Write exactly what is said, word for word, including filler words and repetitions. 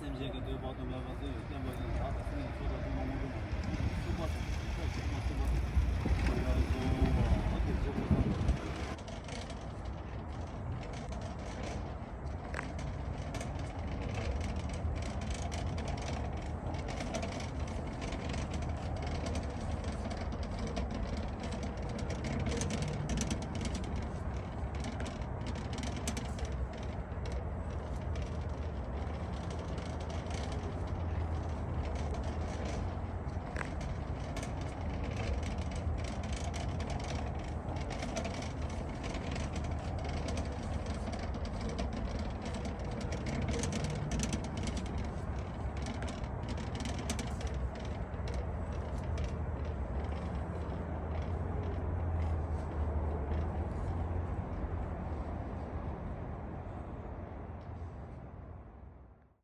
སེམས་ཅན་གྱི་འདོད་པ་དང་མོས་པ་ཚོས་བསྟན་པ་ཡི་ལྷ་དང་སྲིན་ལ་མཆོད་པ་དང་མ་མོས་པ།